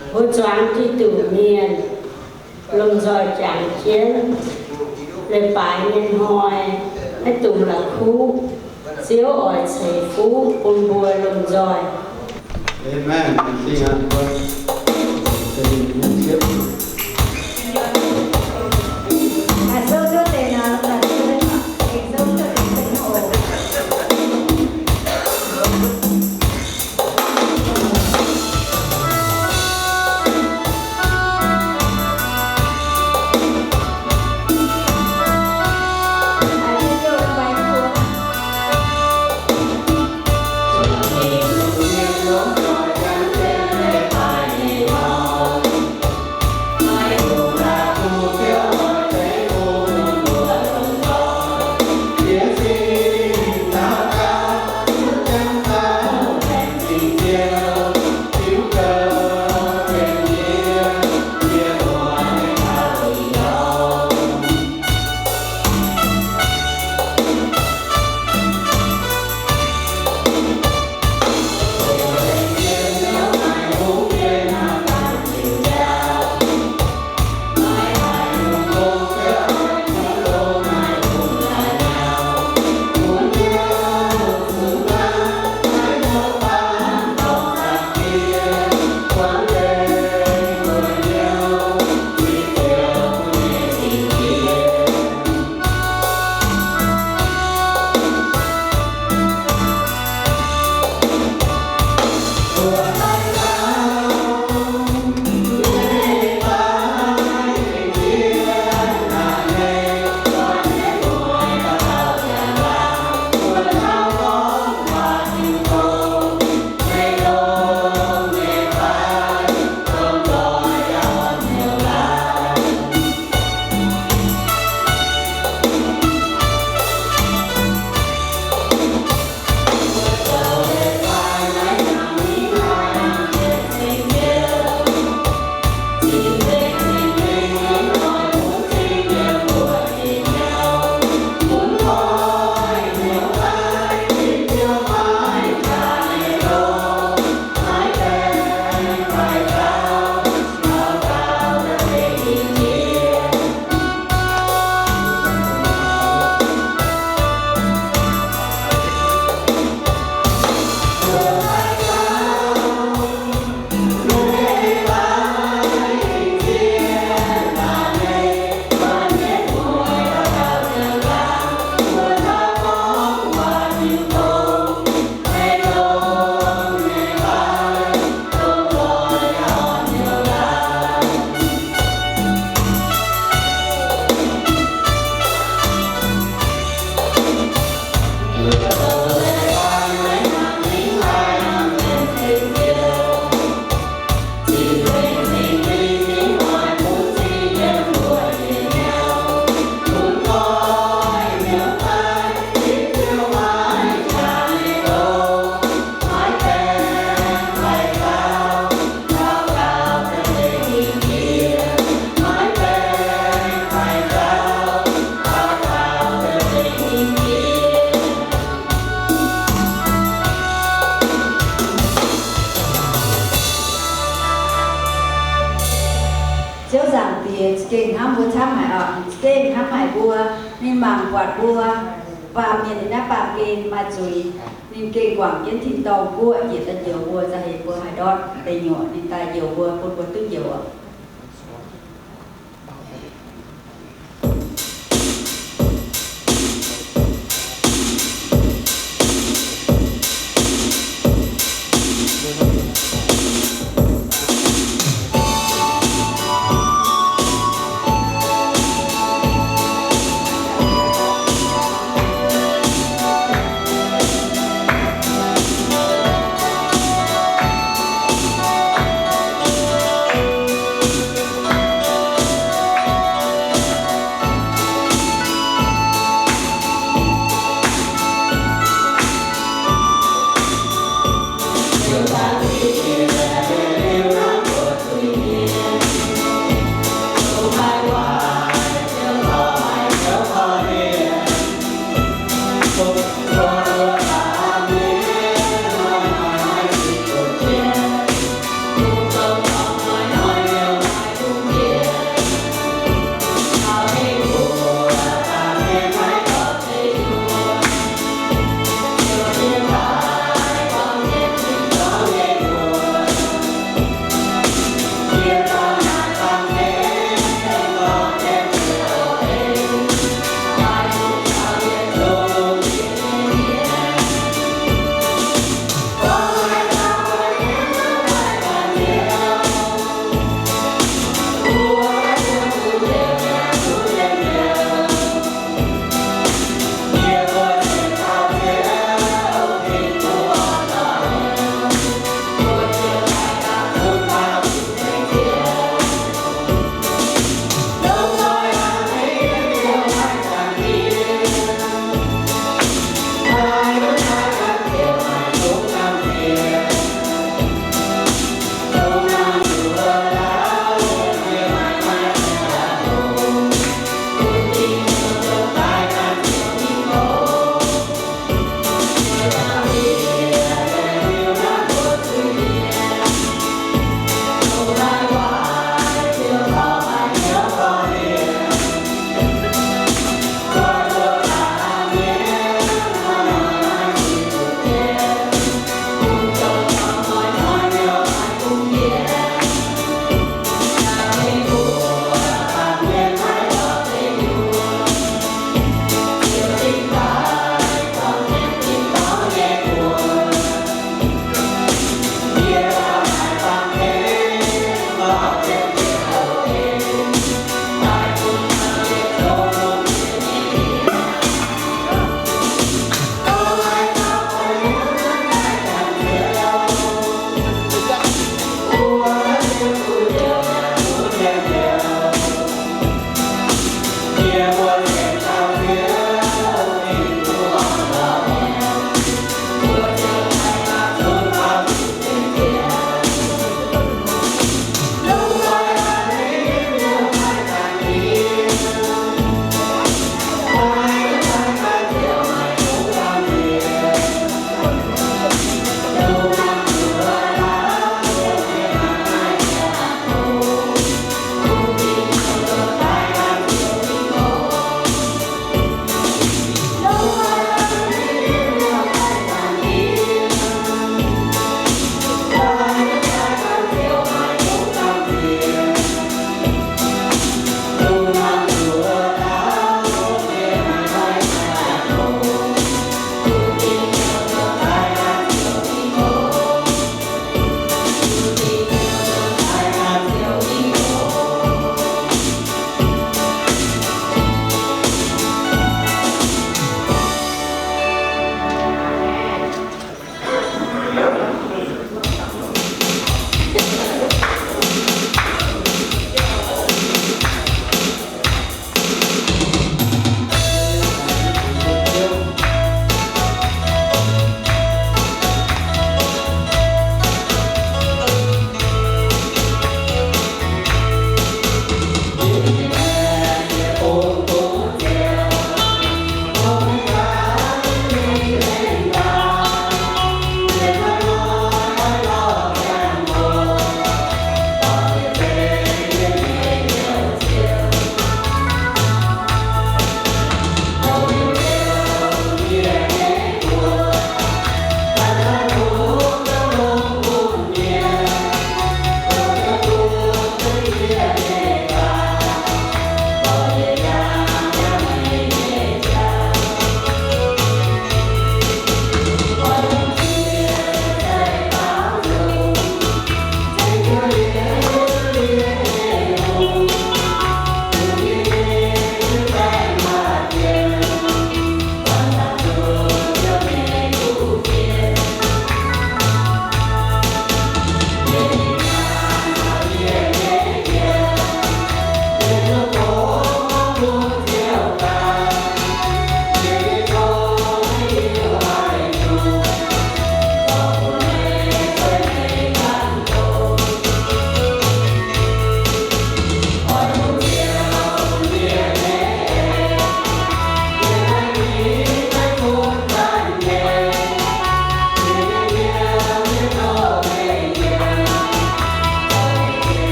Mbuo zuangx Giduc mienh lomh nzoih jangx jienv leiz-baaix nyei hnoi, maiv dungx la'kuqv. Ziouv oix ceix fuqv bun mbuo lomh nzoih. Amen. Ziouv Zaangc Diex, za'gengh hnamv mbuo camv haic oc. Za'gengh hnamv haic mbuo, ninh mangc buatc mbuo, baamh mienh ninh naaiv baamh gen maaih zuiz, ninh gengh guangc jienv tin-dorngh guoqv njiec daaih njoux mbuo, za'gengh mbuo haih ndortv deic nyuoqc ninh daaih njoux mbuo, bun mbuo duqv njoux oc.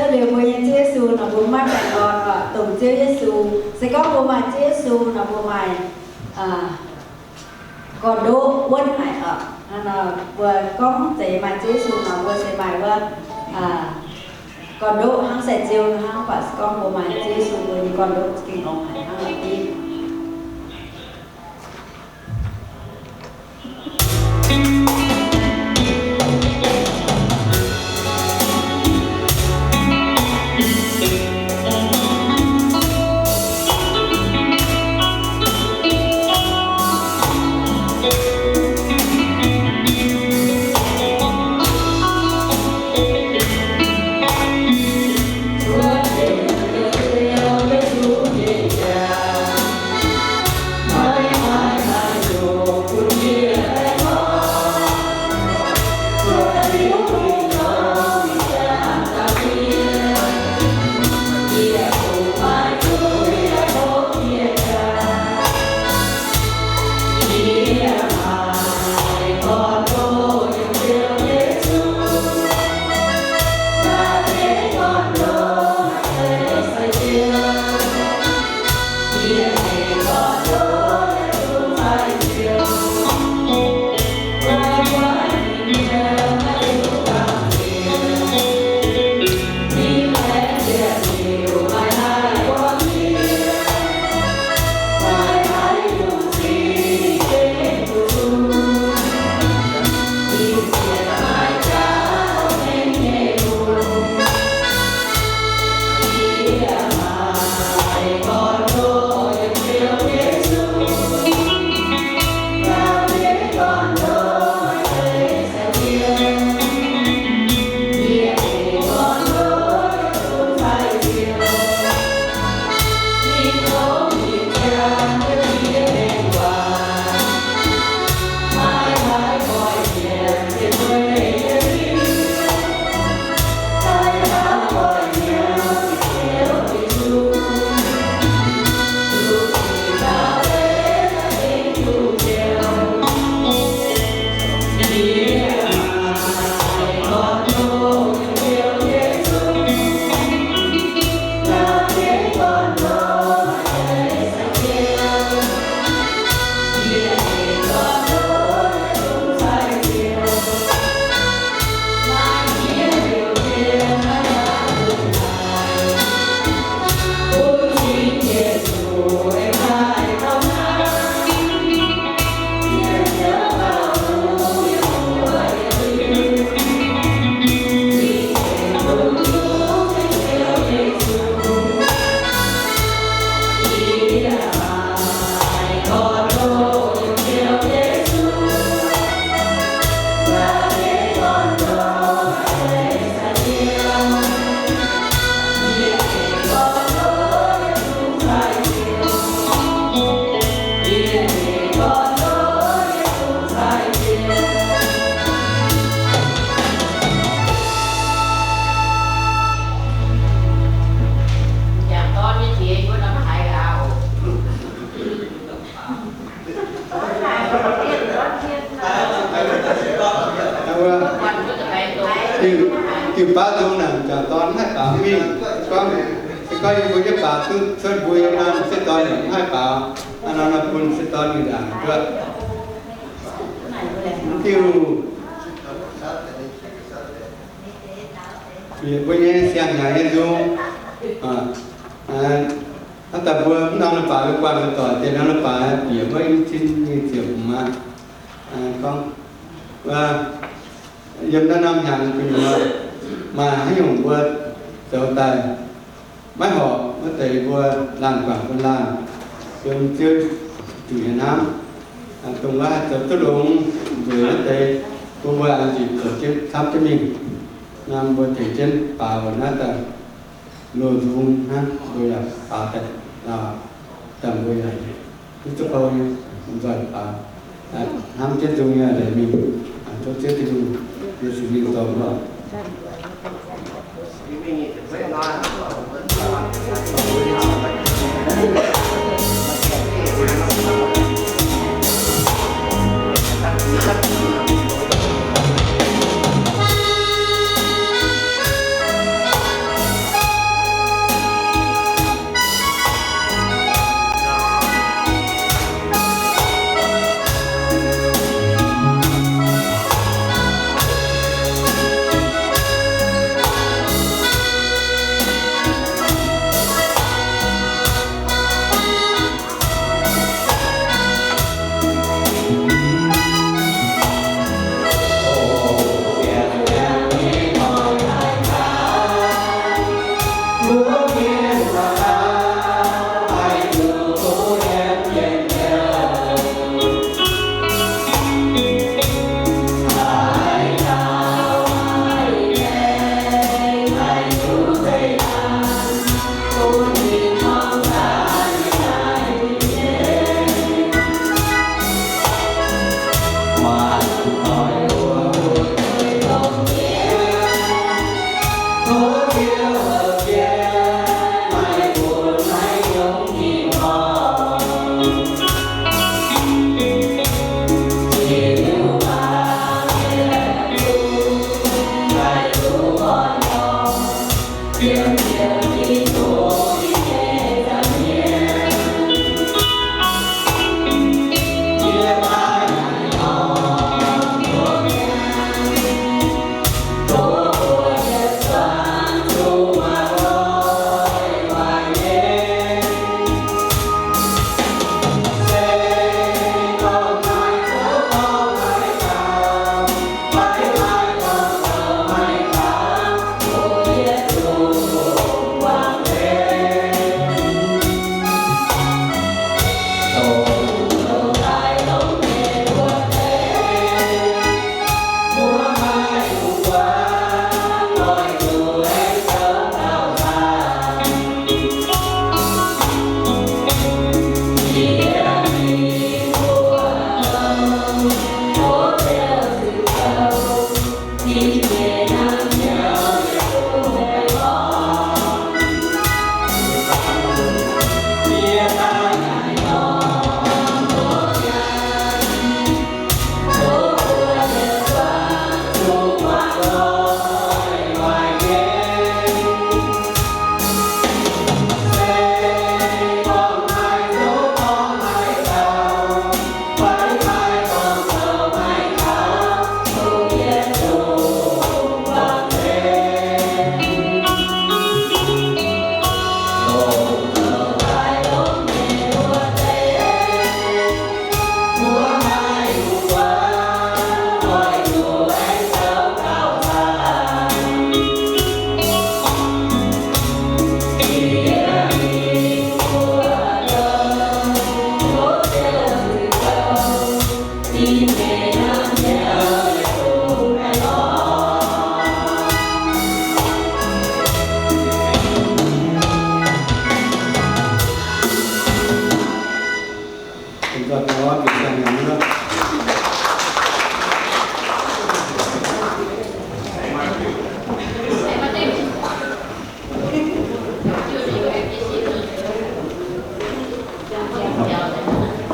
Liuz mbuo nyei Ziouv Yesu nor, mbuo maiv baengh orn oc, dongh Ziouv Yesu. Se gorngv mbuo maaih Ziouv Yesu nor, mbuo maaih gorn-ndoqv wuonv haic oc. Hnangv nor mbuo gorngv zeiz maaih Ziouv Yesu nor, mbuo se maaih wuov gorn-ndoqv hnangv sai-ziou hnangv. Mv baac se gorngv mbuo maaih Ziouv Yesu, mbuo nyei gorn-ndoqv za'gengh longx haic hnangv naaic. Diuh baav nzung naaic, m'jangc dorn mv haih baaux mingh. Gorngv, se gorngv yie mbuo nyei baac duqv cuotv mbuo yiem naaiv se dorn yaac mv haih baaux. Hnangv nor bun se dorn mingh ndaangc cuotv. Diuh bieqc mbuo nyei siang-hnyangx nyei nzung. Hnangv daaih mbuo mv norm leiz-baaix mbuo guanh mbuo doic, deix norm leiz-baaix bieqc mbuo i cin nyei ziepc hmz aqv. Gorngv yiem naaiv norm hnyangx gu'nyuoz maaih haaix nyungc mbuo zoux daaih maiv horpc wuov deix, mbuo laanh guangc bun laanh yiem Ziouv Yesu nyei hnamv. Dongh wuov haih zoux duqv longx nzueic wuov deix, bun mbuo aengx njiec zoux jienv camv jienv mingh. Naaiv mbuo tengx jienv baaux naaiv daaih loz-nzung hnangv, mbuo yaac baaux daaih lauh, daaih mbuo yaac duqv duqv bou nyei, nzoih baaux, hnamv jienv nzung nyei leiz mingh, tov Ziouv Tin-Hungh nyei Singx Lingh dorh mbuo.